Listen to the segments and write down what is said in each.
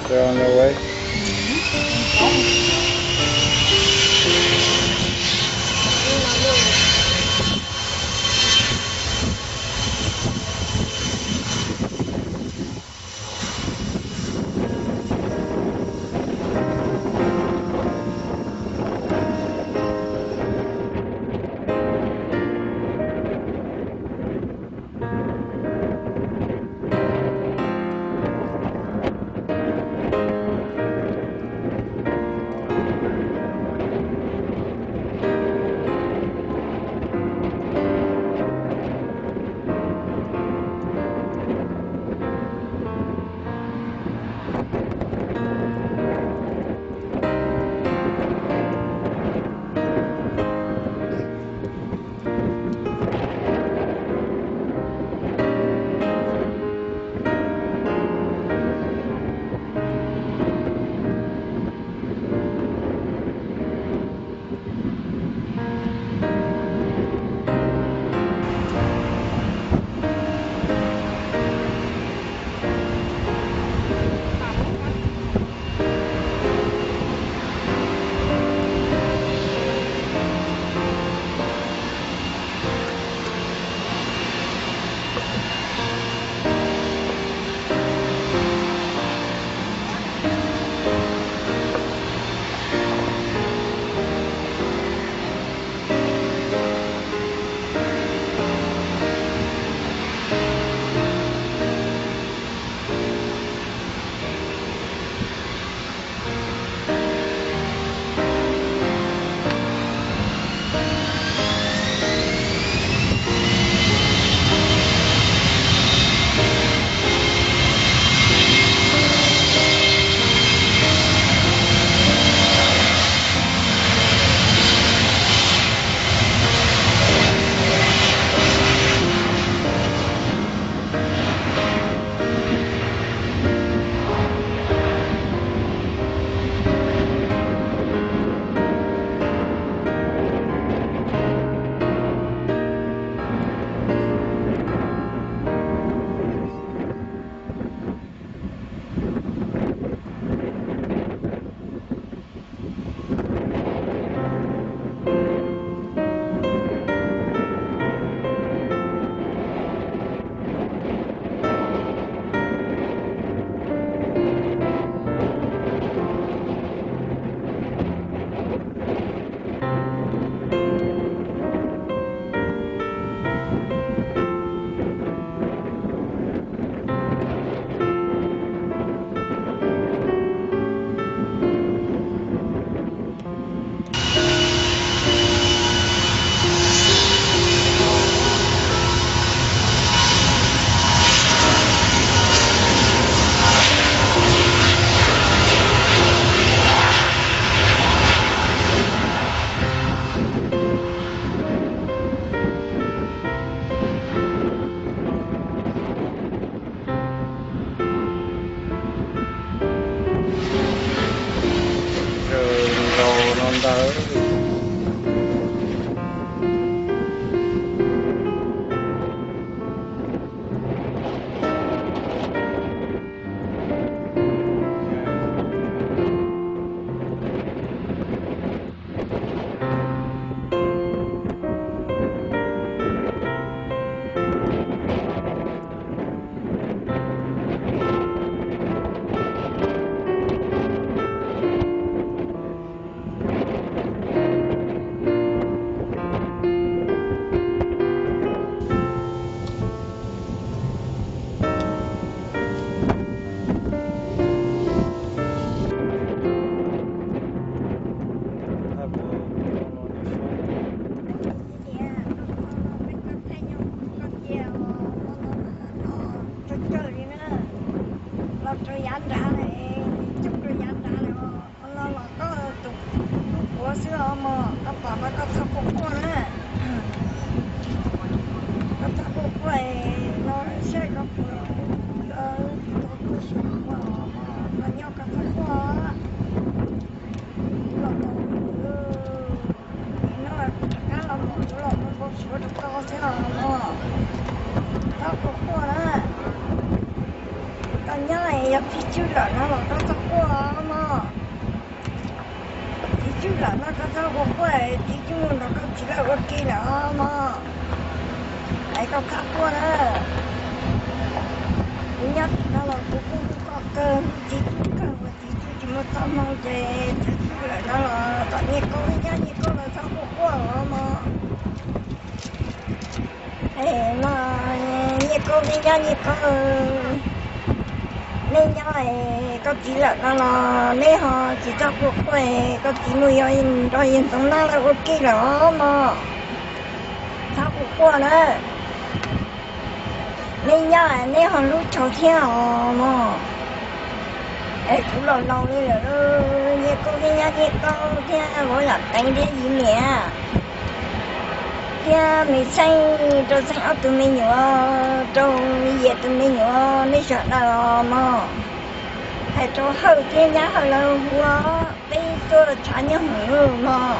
They're on their way. Kuv los ua npau suav rau koj xwb os mog. Txhob quaj quaj na. Koj nyob es yog txiv tswj lawm no los koj txhob quaj os mog. Txiv tswj lawm no koj txhob quaj quaj, txiv tswj nrog koj txiv lawv ua ke lawm os mog. Es koj txhob quaj na. Kuv nyob tim no los kuv kuj hlub koj kawg, hlub txiv tswj kawg, ua txiv tswj tsis muaj txoj hmoo ces txiv tswj lawm no los kom Nyiaj Kaub nyob, Nyiaj Kaub los txhob quaj quaj os mog. Es no, Nyiaj Kaub neb nyob, Nyiaj Kaub, neb nyob es koj txiv lawm no los neb ho tsis txhob quaj quaj, koj txiv mus nrog yawg Ntxoov Nab lawv ua ke lawm os mog. Txhob quaj quaj na. Neb nyob neb ho hlub tshua thiab os mog. Es kuv los laus li lawm, Nyiaj Kaub neb nyob, Nyiaj Kaub thiab Vauv Yam Teev thiab Yim Niam thiab Me Xeeb, rau Xeeb ob tug me nyuam, rau Yias tus me nyuam, nej sawv daws os mog. Hais rau Hawj thiab nyab Hawj lawv hu peb tuaj tshav nyob hoom mog.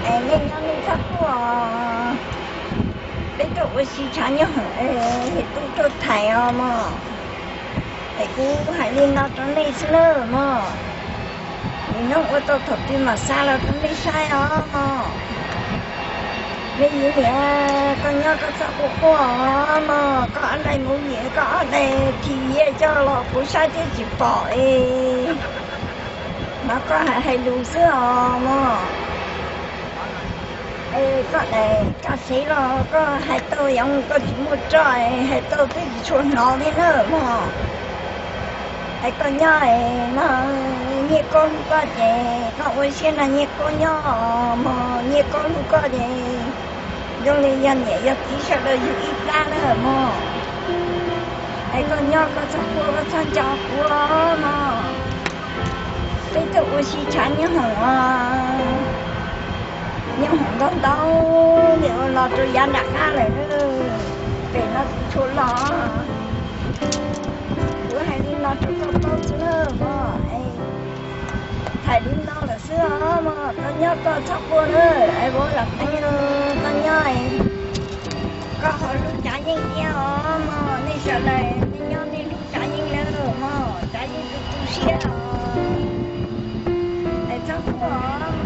Es nej nyob nej txhob quaj, peb tuaj ua si tshav nyob hoom, es tuaj tuaj thaiv os mog. Es kuv hais li no rau nej xwb nawb mog. Nim no ua tau thaum twg mam xa los rau nej saib os mog. Me Yim Niam, koj nyob koj txhob quaj quaj os mog, koj ob daim mus vim koj ob daim thim vias coj los kuv saib thiab tsis pom es hnov koj hais hais lus xwb os mog. Es koj daim kaj xev los koj hais tau, yog koj tsis muaj roj hais tau twb tsis tshua hnov thiab nawb mog. Es koj nyob no, Nyiaj Kaub hlub koj ces koj ua siab nrog Nyiaj Kaub nyob mog, Nyiaj Kaub hlub koj ces zoo li yog niam yog txiv sawv daws yug ib plab nawb mog. Es koj nyob koj txhob quaj koj txhob nco kuv mog. Peb tuaj ua si tshav nyob hoom os, nyob hoom ntau ntau, nim ua los rau yav nram qab lawm, pem no tsis tshua los. Kuv hais li no rau koj paub xwb nawb mog. Hais li no lawm xwb os mog, koj nyob koj txhob quaj nawb, es Vauv Yam Teev, koj nyob koj ho hlub Tsav Yeej thiab os mog, nej sawv daws nej nyob nej hlub Tsav Yeej nawb mog, Tsav Yeej tu tu siab os. Es txhob quaj os.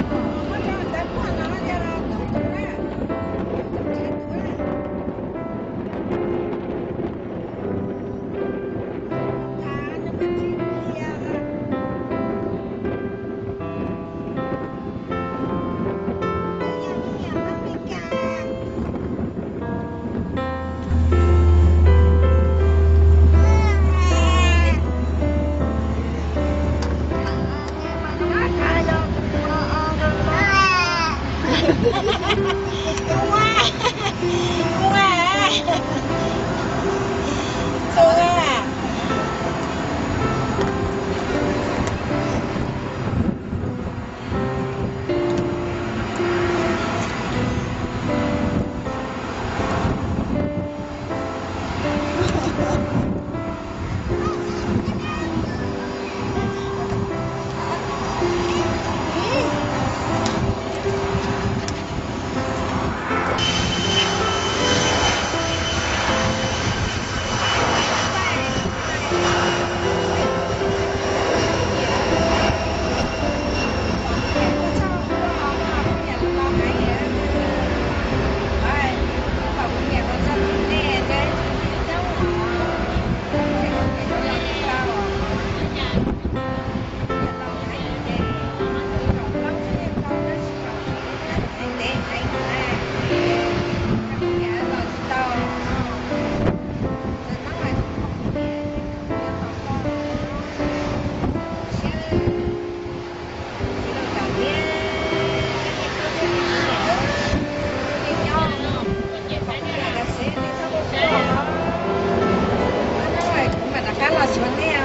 Kuv mam rov qab los xyuas nej